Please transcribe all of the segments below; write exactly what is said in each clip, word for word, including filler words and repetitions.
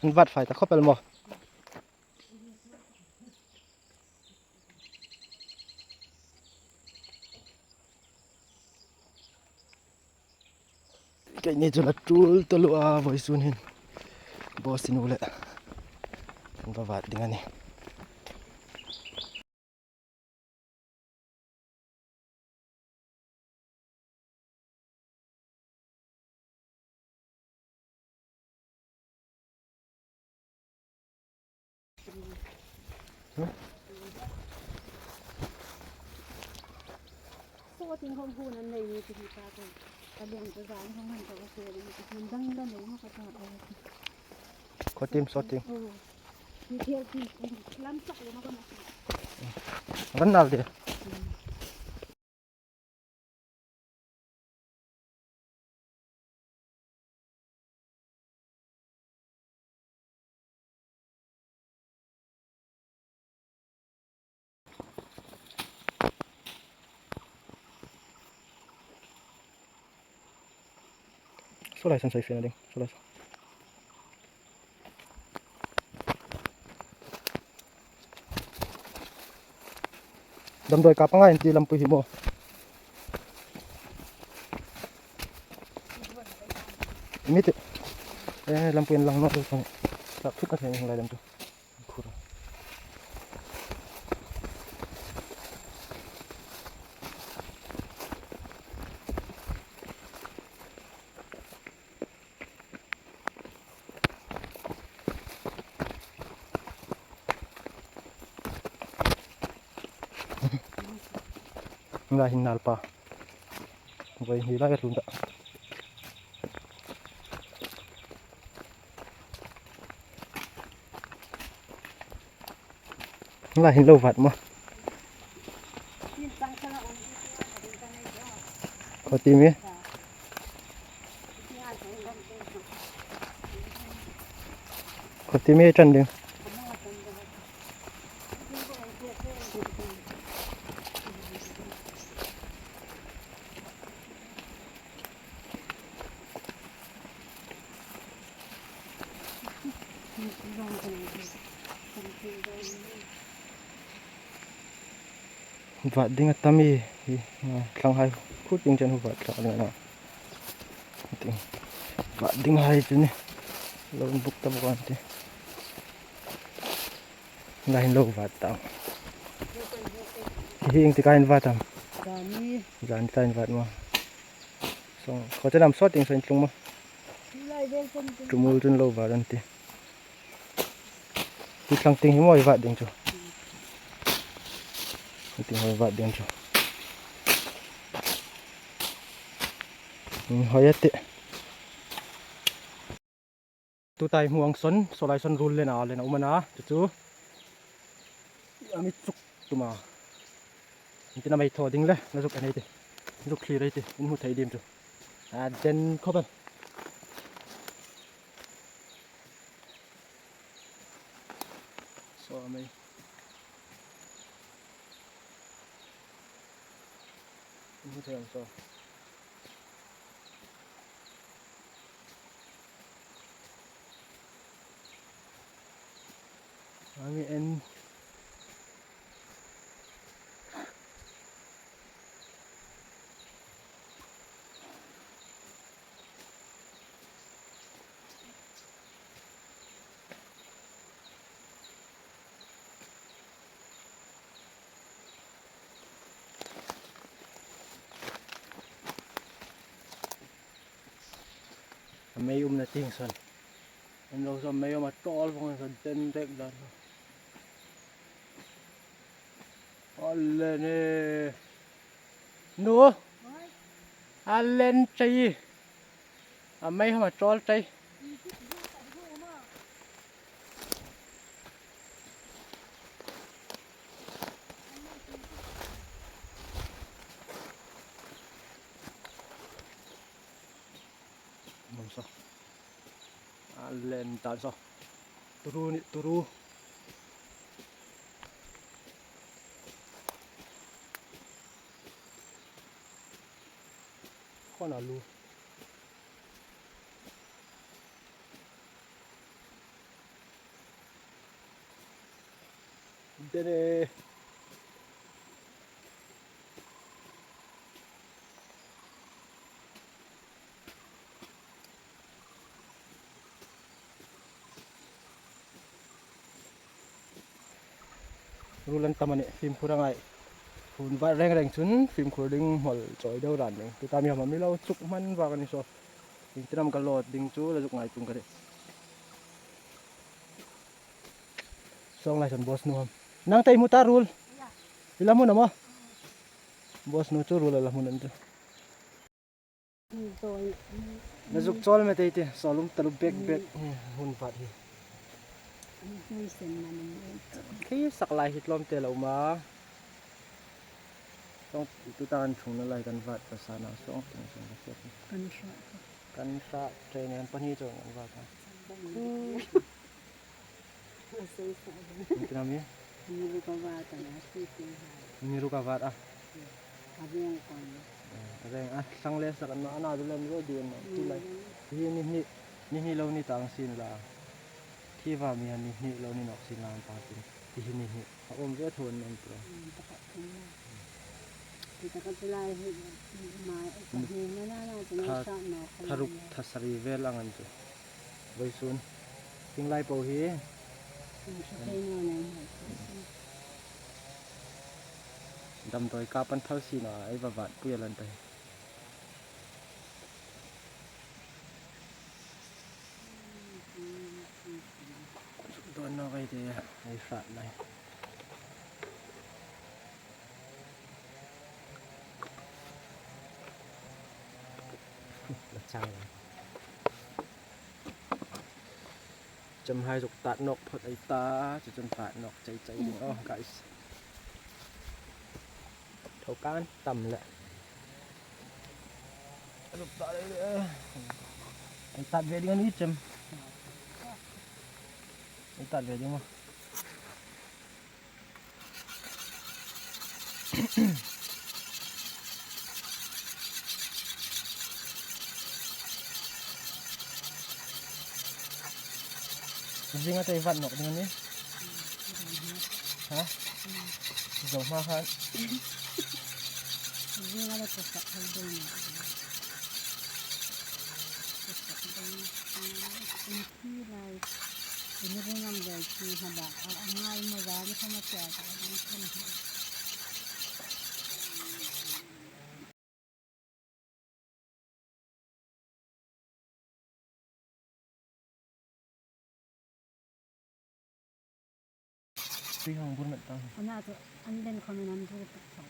An vat fai ta khop el maw. Keini chu la tul taluo a, vawisun hin boss-in u le kan va vat ding a nih. Sawt ding khawm hun an nei ni ti hi ta ko. Ka lian ka zan khawm han ka va se ni ti hun dang dang nei ma ka ta. Khawtiem, sawt ding. Oh. Ni tiel ti lam sak le ma ka ma. Ran nal de. Saw lai san sawi fe na ding, saw lai san. Damdawi kap a ngai an ti lampui hi maw. Mi ti. Eh, lampui an lang naw kan. Tap thut ka thei lai dam chu. Khur. Ngai hin nal pa. Voi hi lai ka tlung ta. Lai hin lo vat maw. Khawtiem e. Khawtiem e tan ding. Vat ding a tam e, hi, a, thlanghai khu tieng chen khu vat thla ding a na. Tieng vat dinghai chu ni. Lo inbuk ta bawk an ti. Lai hin lo vat ta. Hi ieng tik a hin vat am? Zani. Zani ta hin vat maw. Song, khaw chen am sawt ding saw in tlung maw. Lai vel chen chen. Tumul chun lo vat an ti. Ti thlang tieng hi maw i vat ding chu. Tieng hi vat ding chu. Hoi a tih. Tuta i hmu ang sawn, saw lai sawn rul lena lena um a na, chu chu. A mi chuk tuma. Intin a mei thaw ding le, na zuk en ei ti. Zuk thlir ei ti, in hmu thei dim chu. A den khawp el. Saw a mei. In hmu thei ang saw. Ami en. A mei umna tieng sawn. An lo sawn mei um a tawl vawng sawn den dek dan. A len e. Nu. A len chei. A mei hama tawl chei. Mong saw. A len dan saw. Turu ni, turu. Khaw na lu. Tere. Ruol an tam a nih, fimkhur a ngai. Hun vat reng reng chun fimkhur ding hmawl chawi deu ran ding. Tuta mi hama mi lo chuk hman vak a ni saw. Iengtin am ka lawt ding chu la zuk ngai tung ka tih. Sawng lai sawn boss nu ham. Nang te i hmu ta ruol. I la hmu naw maw? Boss nu chu ruol a la hmu naw ni chu. Na zuk chawl met ei tih, sawlum talup bek bek hi hun vat hi. Khi sak lai hi tlawm te lo ma. Sawng tuta an thungna lai kan vat ta sa na sawng ting sawng ka siat. Kan hra. Kan hra train an pahni chuan kan vat a. Kan hra. Iengtin am i? Ni ruk a vat a na, si si hai. Ni ruk a vat a. A veng kon. A veng a, thlang le sak an na, a na du lem lo di an na, ti lai. Hi ni hni, ni hni lo ni tang sin la. Khi va mi han ni hni lo ni nawk sin la an tang sin. Ti hi ni hni. A awm ve tho an nawm tawh. Ti taka chu lai hi, ma, ka hni na na na chu na sa nawk. Tha ruk, tha sari vel ang an chu. Vawisun. Thing lai po hi. Damdawi kap an phal si naw, ei va vat pui a lan ta hi. Dawn naw ei ti, ei hrat lai. Chang. Chemhai zuk tat nawk phawt ei ta, chu chun tat nawk chei chei ding aw, guys. Tho kan tam le. Zuk tat ei le. Ei tat ve ding a ni chem. Ei tat ve ding maw. Zinga te i vat nawk ding a ni? Ha? Zo hma khan. Zinga le ka sak hal ding a ni. Ka sak ding. Hi lai, ini ring am dai ki haba, a, a ngai ma za ni kama kya ka dang kan ha. Tui hang bur met tang. Ana chu an len khom in an bur tak tho.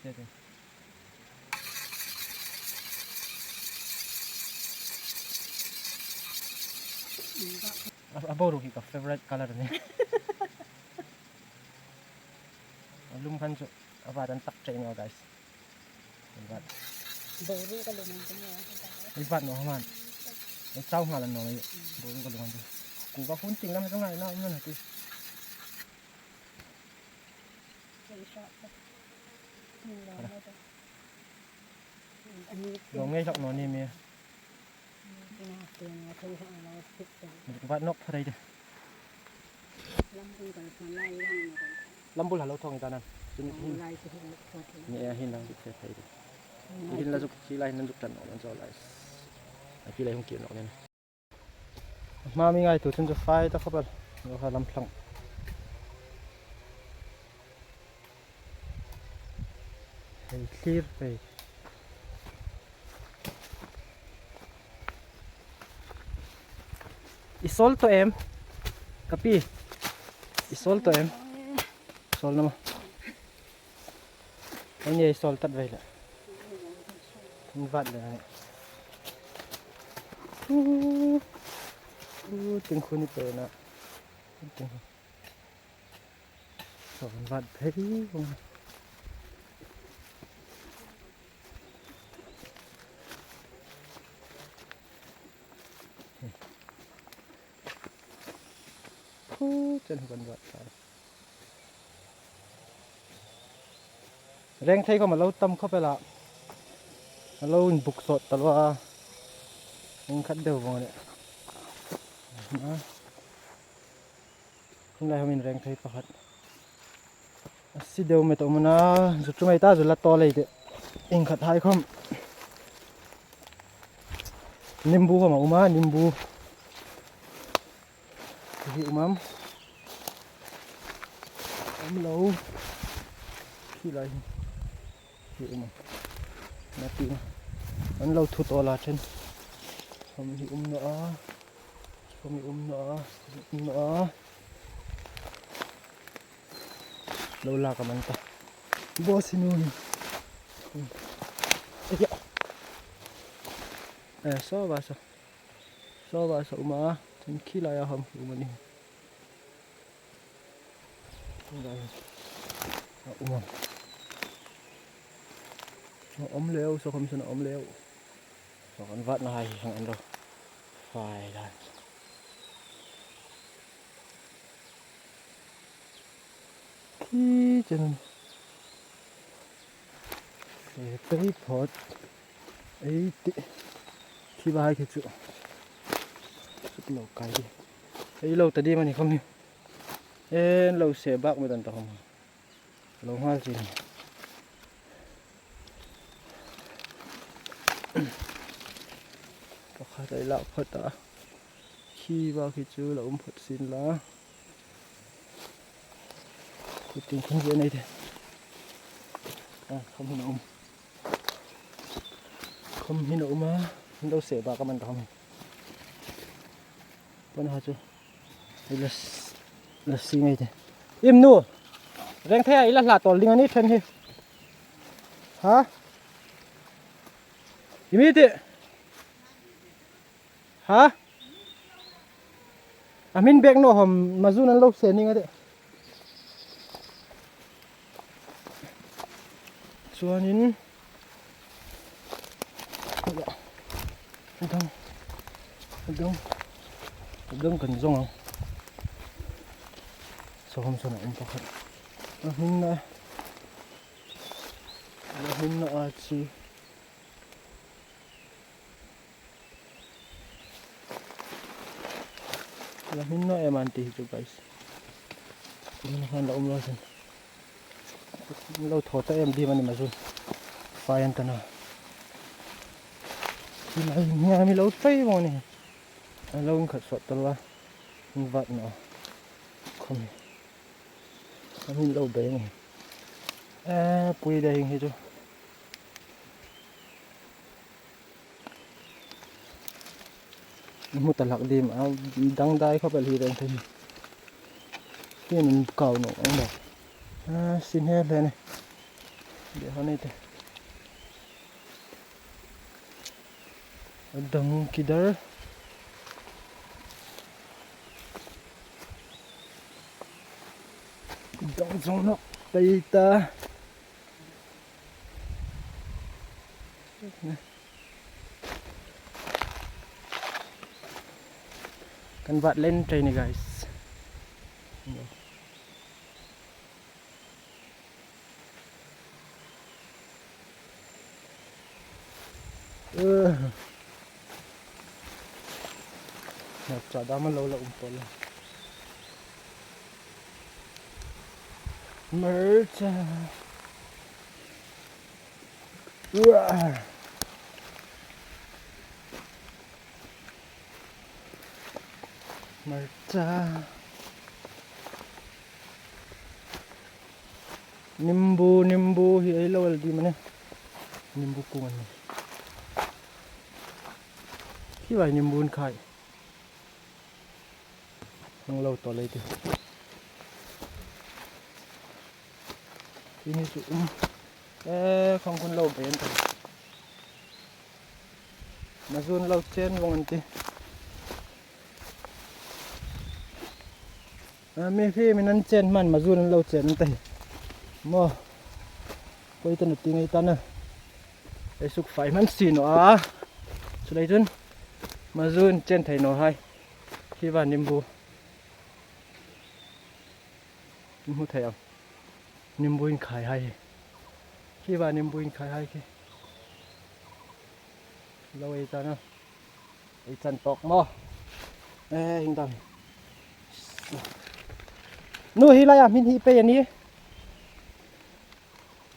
Te te. A, a boruok hi ka favourite colour a nih. A lum khan chu a vat an tak chei naw, guys. Ei vat. Boruok a lum an chei naw. Ei vat naw hman. Ei chau nghal an naw ei. Boruok a lum an chei. Kuva hun ting lam chu ngai naw um naw ti. Lo ngei hlak naw ni mi. Vat nawk phawt ei de. Lambul ha lo thawng i ta nan. Chun hin. Ni e hin lang dik fe thei de. Hin la zuk, khi lai hin zuk tan nawk nan zo lai. A khi lai hung kir nawk nen. Hma mi ngaituo chun chu fai ta khawp el. Lo kha lam thlang. Hei thlir pei. I sawl tawh em? Ka pi. I sawl tawh em? Sawl naw maw. Ei ni ei sawl tat vei le. Kan vat le. U, u, ting khu ni pe na. Ting khu. Sawl kan vat phei vong. Khu chen khu kan vat phei. Reng thei khawm a lo tam khawp el a. A lo inbuk sawt ta lo a. Eng khat deu vong a nih. A, khawm lai khawm inreng thei pakhat. A si deu met a um a na, zu chu mai ta, zu la tawl ei tih. Ieng khat hai khawm. Nimbu khawm a um a, nimbu. Hi um am? Um lo. Khi lai hi. Hi um am? Na ti na. An lo thu tawl a ṭhen. Khawm hi um naw a. Khawm hi um naw a. Um naw a. Lo lak a man ta. Bo si nu hi. Aya. Eh, saw va saw. Saw va saw um a. Chun khi lai a khawm hi um a nih. A um am? A um lem, saw khawm saw a um lem. Saw kan vat na hai hi hang an lo fai lai. Khi chen. E, pei phawt. Ei tih. Khi va hai khi chu. Suk lo kai di. Ei lo ta di mani khawm hi. En lo se bak met an ta khawm. Lo nghal si. Pakhat ei lak phawt a. Khi va khi chu la um phawt sin la. Kutin khun je nei te. A, khawm hin a um. Khawm hin a um a. Hin lo se bak a man ta khawm hin. Pawna chu. Ei la s-, la si ngei te. Im nu. Reng thei a, ei la hla tawl ding a ni ṭhen hi. Ha? Im i tih. Ha? A hmin bek naw hawm, mazun an lo se ning a tih. Chuanin, a dang, a dang, a dang kan zawng ang. Saw khawm saw a um pakhat. A hmin na, a hmin na a chi. La hmin naw em an ti hi chu, guys. Hmin khan la um lo sin. Lo thaw ta em di mani mazun. Fai an ta na. Hi lai hi a mi lo tei mawni. A lo in khat sawt ta la. In vat naw. Khawm hi. A hmin lo be nge. Eh, pui de hing hi chu. Hmu ta hlak dim a, dangdai khawp el hi reng thei. Khi in kau naw ang lo. A, sin he hle ni. Be ho nei te. A dang kidar. Dang zawng naw. Pei ta. Kan vat len ṭei ni, guys. Hmarcha dam a lo la um pawl. Hmarcha. Ua. Hmarcha. Nimbu, nimbu hi ei lo el di mani. Nimbu kung an ni. Khi vai nimbu an khai. Hang lo tawl ei ti. Khi ni chu um. Eh, khang kun lo ben ta. Mazun lo chen vong an ti. A, mi khi min an chen hman mazun an lo chen an ta hi. Maw. Poi ta na ti ngei ta na. Ei suk fai hman si naw a. Chu lai chun. Mazun chen thei naw hai. Khi va nimbu. Hmu thei ang. Nimbu in khai hai hi. Khi va nimbu in khai hai khi. Lo ei ta na. Ei chan tawk maw. Eh, hing dam. Nu hi laia hmin hi pei a ni.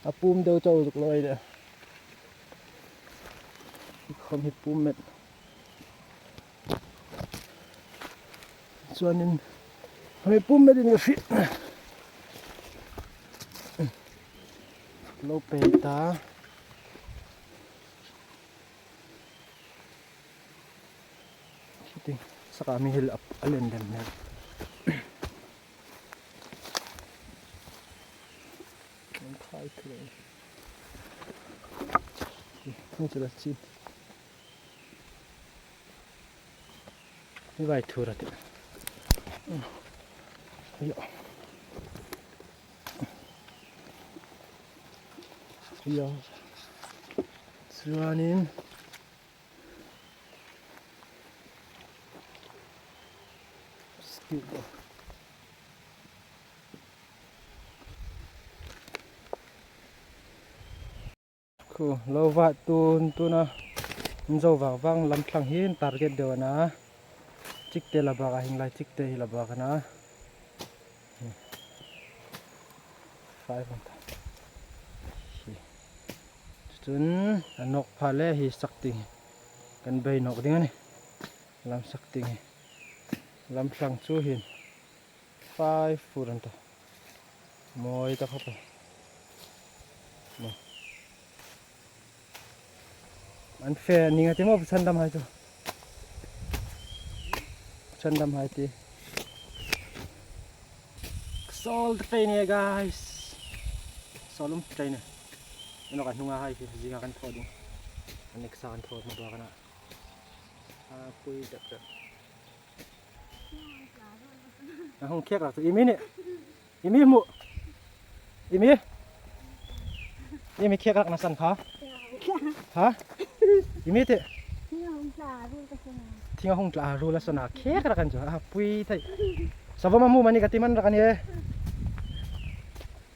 A pum deu chau zuk lo ei de. Khom hi pum met. Chuanin, hei pum met in ka hriet. Lo pei ta. Hiti, saka mi hil ap, a len dem nen. An khai thei. Hei chu la chi. Hei vai thu ra ti. Ayo. Ayo. Chuanin. Skip. Khu, lo va tun, tuna. Inzo vang vang lam thlang hi target deu a na. Chikte la bak a, hing lai chikte hi la bak a na. Five an ta. Hi. Chun, a nawk pha le hi sak ting. Kan bei nawk ding a ni. Lam sak ting hi. Lam thlang chu hin. Five four an ta. Mawi ta khawp a. Maw. An fe ning a ti maw, pu Chhandam hai chu. Pu Chhandam hai ti. Sawl train e, guys. Sawl um train e. Ano kan hnunga hai hi, zinga kan thaw ding. An next kan thaw hma dua kan a. A pui tak tak. A hung khek rak chu. Imi ni. Imi mu. Imi. Imi khek rak na san kha. Ha? Imi te. Thinga hung tla ru la sana khek rak an chu. A pui thei. Sawm a mu mani ka ti man rak a ni e.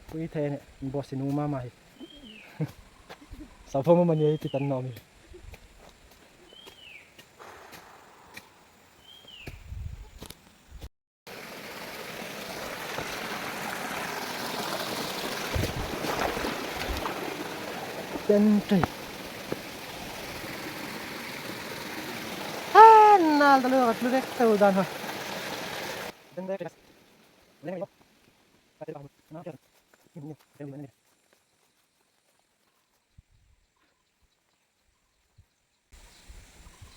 Pui thei ni. Boss nu mama hi. Sawm a mu mani ti tan no mi. Ten three. Ha, nal ta lo, ka tlu vek ta u dan ha. Ten three.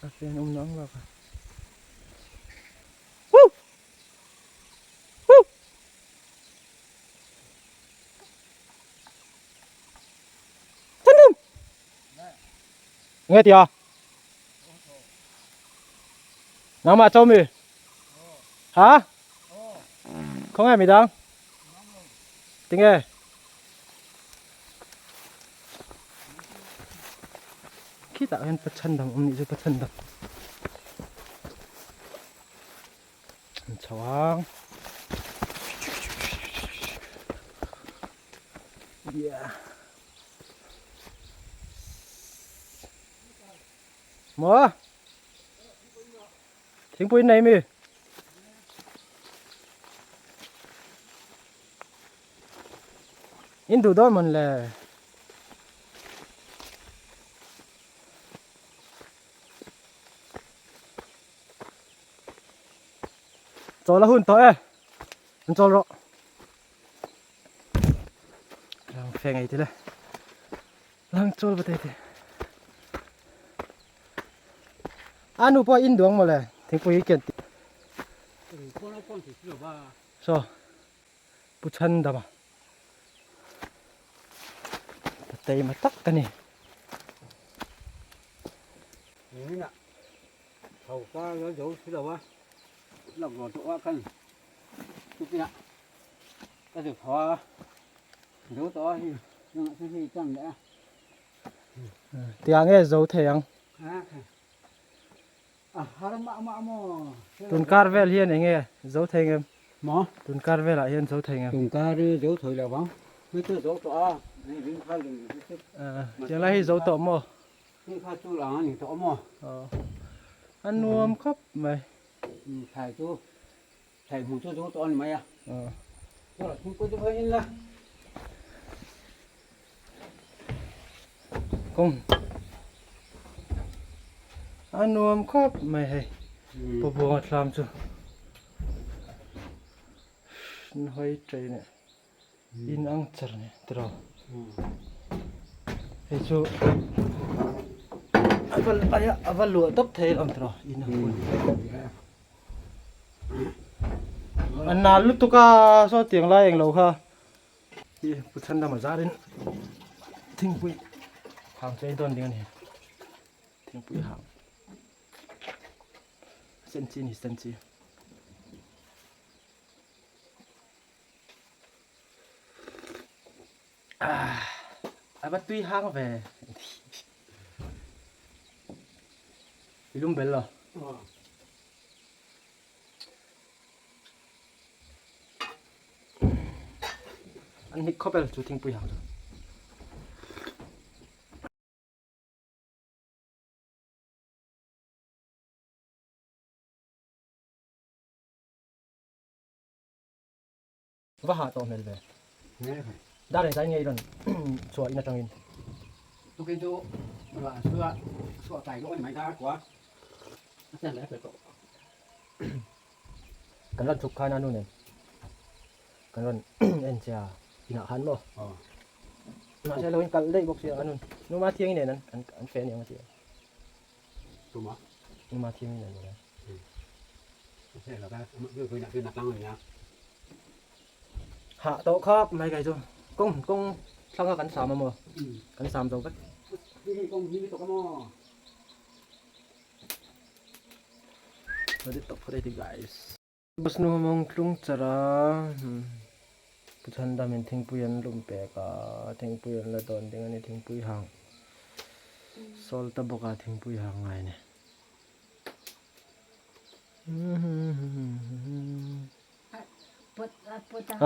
A fen um nang lo ka. Woo! Woo! Tandem! Nge tia? Nangma chau mi? Ha? Khawnge mi dang? Tinge? Khitah hian Pa Chhandam um ni chu, Pa Chhandam. Chawang. Yeah. Maw? Thingpui nei mi? In duh dawn man le. Chawl a hun tawh e. An chawl rawh. Lang fe ngei ti le. Lang chawl va te ti. A nu pawh in duh ang maw le. Thingpui hi kian ti. Saw. Pu Chhandama. Patei ma tak ka ni. Nina. Thau ka lo zo si lo a. Lak lo to a kan. Tu pina. Ka zo thaw a. Zo to a hi. Nang chu hi chang le a. Tiang e zo thei ang. A, a har ma ma mo. Tun kar vel hian eng nge zo thei ngem? Mo? Tun kar velah hian zo thei ngem? Tun kar zo thei lo vang. Mi tu zo to a. Ni ring kha ring. Ah, tiang lai hi zo tawh maw? Ni kha chu lang a ni tawh maw? Oh. A nuam khawp mai. Thai chu, thai hmu chu zo tawn mai a. Tua thingkung chu hoi hin la. Kawng. A nuom khawp mai hei. Pawbunga tlam chu. Hoi trei ne. In ang char ne, tro. Hei chu. A va, a va, a va luah tawp thei lawm tro. In ang. A nal lutuk a, saw tieng lai eng lo kha. Hi, Pu Chhandama zarin. Thingpui. Hang chei dawn ding a nih. Thingpui hang. Senchi ni, senchi. Ah, a va tui hang ve. I lum bel lo. An hnik khawp el chu thingpui hang chu. Va ha tawh hmel ve. Dar ei zai ngei ron. Chhuah in atangin. Tukin chu, la, suah, suah tai lo ni mai dar kua. A chen le pe ko. Kan ron chuk khan a nun en. Kan ron en che a. Ina han maw. Na se lo in kal dei bok si a nun. Nu ma thiang in en an, an, an fe ni ang che. Tuma. Nu ma thiang in en. Hah tawh khap mai kai chu. Kawng, kawng thlanga kan sam a maw. Kan sam zo vek. Hi, hi, kawng hi tawh ka maw. Ready tawh phawt ei ti, guys. Boss nu mong tlung chara. Pu Chhandamin thingpui an lum pek a. Thingpui an la dawn ding a ni, thingpui hang. Sawl ta bok a, thingpui hang ngai ni.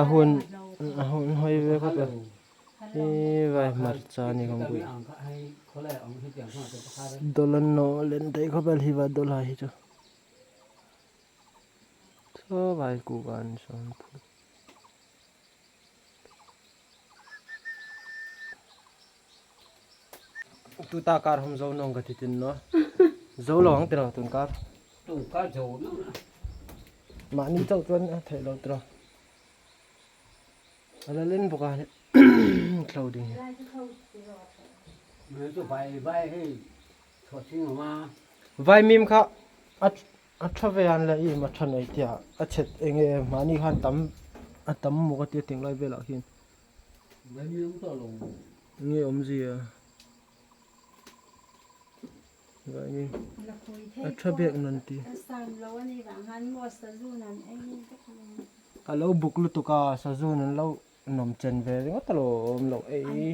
A hun, a hun hoi ve khawp el. Hi vai hmarcha ni khawm bui. Dol an naw len dai khawp el hi va dol hai hi chu. Thaw vai ku van sawn phu. Tuta kar hum zo nong ka ti tin naw. Zo lo ang tiraw tun kar. Tun kar zo naw. Mani chau chuan a thei lo tiraw. A la len bawk a ni. Thlo ding hi. Mai chu vai, vai hei. Thaw ching awm a. Vai mim kha a, a ṭha ve an la i ma ṭha nei tia. A chet enge mani khan tam, a tam muk a tia ting lai velah hian. Nge awm zia. Ngai nge. A ṭha bek nan ti. A lo buk lutuk a, sazun an lo nawm chen ve ringawt alawm lo ei.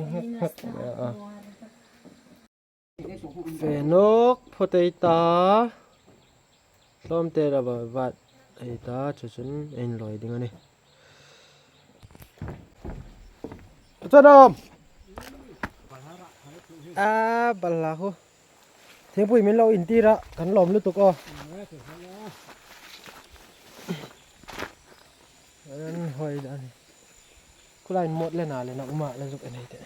Fe nawk phawt ei ta. Hlawmte rava vat ei ta, chu chun ei inlawi ding a ni. Chanom. A, bal la khu. Thingpui min lo intir a, kan lawm lutuk aw. An hoi dan. Khulai mot le na le na uma le zuk en hei te.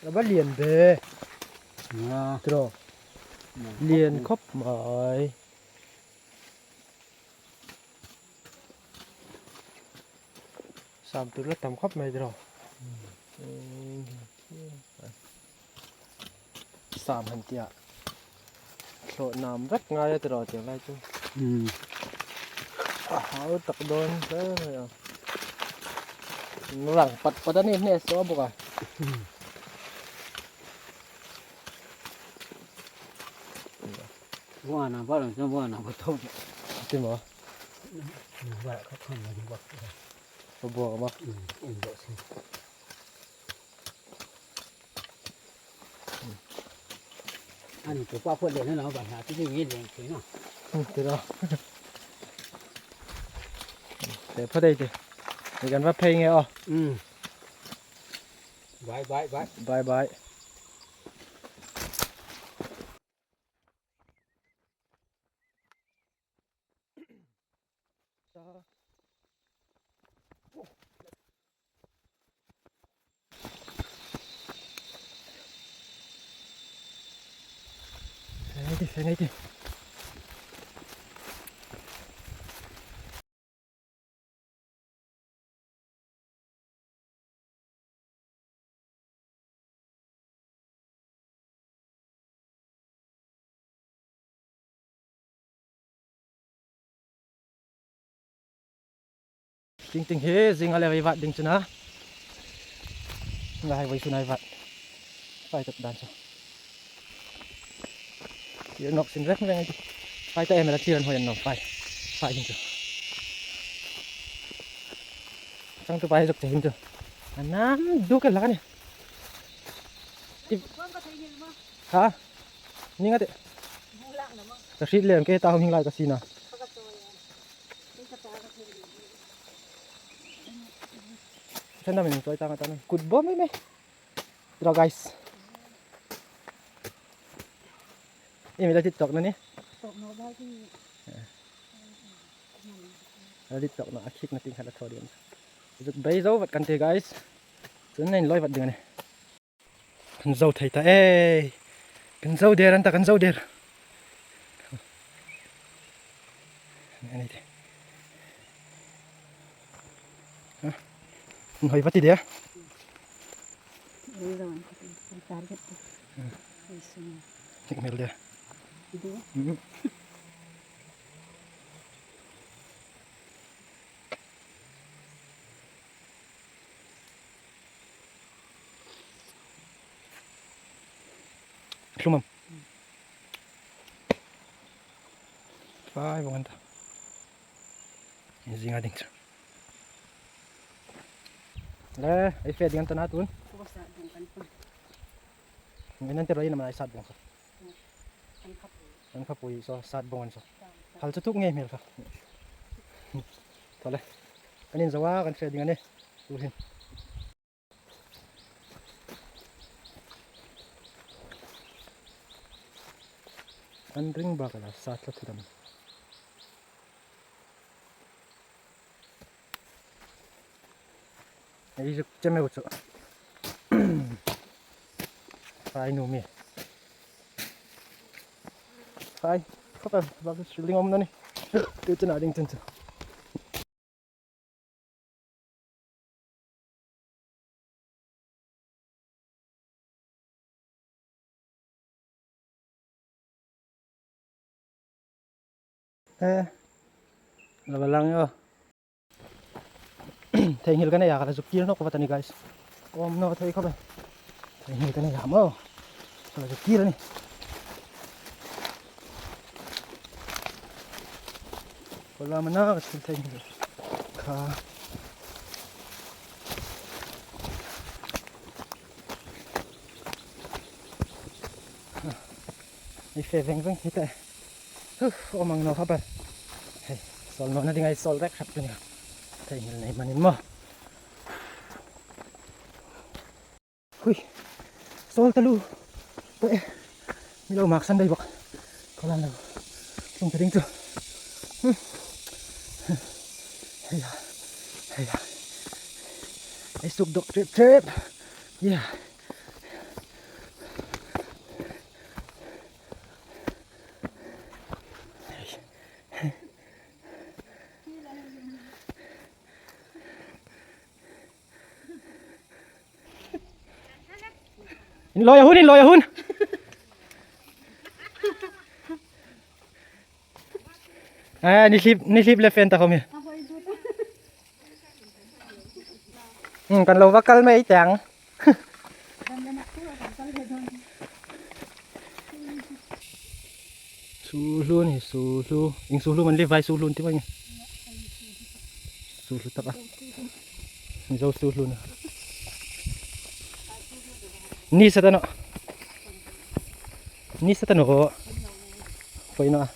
A va lian be. Nga. Tro. Nga. Lian khawp mai. Sam tur la tam khawp mai tro. Sam han tia. Thlawh nam rak ngai a tiraw tiang lai chu. Hmm. A hau tak dawn hle mai a. Rang pat pat a ni hne saw bawk a. Hmm. Buana ba rang chu buana ba tho. Ti maw? Ba kha kham ni ba. Ba buak ma. Hmm, in ba si. Ani tu pa phawt le na lo ba ha ti nge leng thei na. Hmm, ti lo. Te phawt ei te. Ni kan va phei nge aw. Hmm. Bye, bye, bye. Bye, bye. Thei ngei ti. Ting ting hi, zing a le vai vat ding chu na. Nga hai vai chu nai vat. Fai tak dan chu. Tir nawk sin rek rek a nih. Fai ta em la tir an hoi an nawm fai. Fai hin chu. Chang tu pai zok che hin chu. An nam duk el lak a nih. Ti- Ha? Ni nga te. Ka hriet lem ke ta hung hing lai ka si na. Sen da min choi ta nga ta na. Kut bo mai mai. Tira, guys. Imi la dit tawk na ni. Tawk naw ba ki. La dit tawk na a khik na ting khat a thaw ding. Zuk bei zo vat kan ti, guys. Chun nen loi vat ding a nih. Kan zo thei ta e. Kan zo der an ta, kan zo der. Ani te. Ha? Hoi vat ti de. Hoi zo an ta, target ta. Hoi sung. Tik mel de. Di. Mhm. Hlum am. Fai vawng an ta. Zing a ding chu. Le, ei fe ding an ta na tun. Ko sa ding kan pa. Min an te roi na ma ei sat vawng kha. Kan kha pui. Kan kha pui so sat vawng an so. Hal chu tuk ngei hmel kha. Tho le. Kan in zo a kan fe ding a nih. Tu hin. An ring bak a la sat la thu dam. Ei zuk che meu chu. Fai nu mi. Fai. Khop a bak chu ling om na ni. Tu chu na ding chun chu. Eh, la ba lang yo. Thei nghil ka nei a, ka la zuk kir nawk vat a nih, guys. Om naw thei khop a. Thei nghil ka nei a maw. Ka la zuk kir a nih. Ko la mana ka thil thei nghil kha. Ei fe veng veng hi ta. Huh, om ang naw kha bal. Hei, sawl nawna ding ei sawl rek hrap chu nia. Thei nghil nei manin maw. Hui. Sawl taluo. Te. Mi lo mak san dai bawk. Ko lan lo. Tlung ta ding chu. Hmm. Heia. Heia. Ei suk dawk ṭep ṭep. Yeah. In loi a hun, in loi a hun. Ah, ni hlip, ni hlip le fen ta khom hi. Hmm, kan lo va kal mai tang. Suhlu ni, suhlu. Ieng suhlu man le vai suhlu ti mai. Suhlu tak a. Zo suhlu na. Ni sa ta naw. Ni sa ta naw. Poi naw.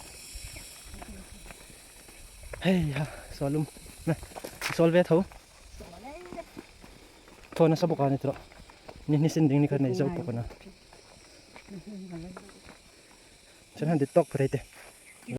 Hei ha, sawl um. Na, sawl ve tho. Tho na sa bawk a ni tro. Ni, ni sin ding ni khat nei zo bawk a na. Chen han dit tawk phei te.